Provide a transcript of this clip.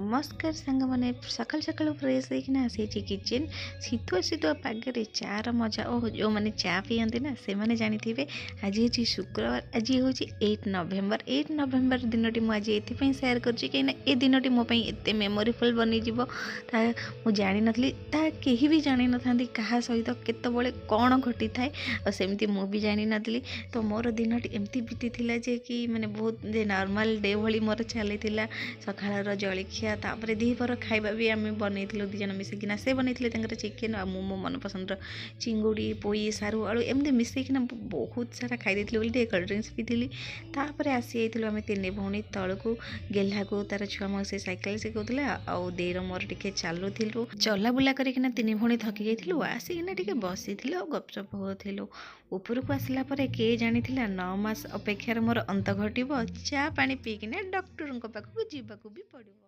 ନମସ୍କାର ସାଙ୍ଗମାନେ, ସକାଳୁ ସକାଳୁ ଫ୍ରେଶ୍ ହେଇକିନା ଆସିଛି କିଚେନ୍। ଶୀତୁଆ ଶୀତୁଆ ପାଗରେ ଚା'ର ମଜା ଓ ଯେଉଁମାନେ ଚା ପିଅନ୍ତି ନା, ସେମାନେ ଜାଣିଥିବେ। ଆଜି ହେଉଛି ଶୁକ୍ରବାର, ଆଜି ହେଉଛି 8 ନଭେମ୍ବର। 8 ନଭେମ୍ବର ଦିନଟି ମୁଁ ଆଜି ଏଥିପାଇଁ ସେୟାର କରୁଛି, କାହିଁକିନା ଏ ଦିନଟି ମୋ ପାଇଁ ଏତେ ମେମୋରିଫୁଲ୍ ବନିଯିବ ତାହା ମୁଁ ଜାଣିନଥିଲି, ତାହା କେହି ବି ଜାଣିନଥାନ୍ତି କାହା ସହିତ କେତେବେଳେ କ'ଣ ଘଟିଥାଏ। ଆଉ ସେମିତି ମୁଁ ବି ଜାଣିନଥିଲି। ତ ମୋର ଦିନଟି ଏମିତି ବିତିଥିଲା ଯେ କି ମାନେ ବହୁତ ଯେ ନର୍ମାଲ୍ ଡେ ଭଳି ମୋର ଚାଲିଥିଲା। ସକାଳର ଜଳଖିଆ, ତାପରେ ଦ୍ୱିପହର ଖାଇବା ବି ଆମେ ବନେଇଥିଲୁ ଦୁଇ ଜଣ ମିଶିକିନା। ସେ ବନେଇଥିଲେ ତାଙ୍କର ଚିକେନ୍ ଆଉ ମୁଁ ମୋ ମନପସନ୍ଦର ଚିଙ୍ଗୁଡ଼ି, ପୋଇ, ସାରୁ, ଆଳୁ ଏମିତି ମିଶେଇକିନା ବହୁତ ସାରା ଖାଇ ଦେଇଥିଲି ବୋଲି ଟିକେ କୋଲ୍ଡ ଡ୍ରିଙ୍କସ୍ ପିଇଥିଲି। ତାପରେ ଆସିଯାଇଥିଲୁ ଆମେ ତିନି ଭଉଣୀ ତଳକୁ। ଗେହ୍ଲାକୁ ତାର ଛୁଆ ମାଉସୀ ସାଇକେଲ ଶିଖଉଥିଲା ଆଉ ଦେଇର ମୋର ଟିକେ ଚାଲୁଥିଲୁ। ଚଲାବୁଲା କରିକିନା ତିନି ଭଉଣୀ ଥକି ଯାଇଥିଲୁ, ଆସିକିନା ଟିକେ ବସିଥିଲୁ ଆଉ ଗପସପ ହେଉଥିଲୁ। ଉପରକୁ ଆସିଲା ପରେ କିଏ ଜାଣିଥିଲା 9 ମାସ ଅପେକ୍ଷାର ମୋର ଅନ୍ତ ଘଟିବ, ଚା ପାଣି ପିଇକିନା ଡକ୍ଟରଙ୍କ ପାଖକୁ ଯିବାକୁ ବି ପଡ଼ିବ।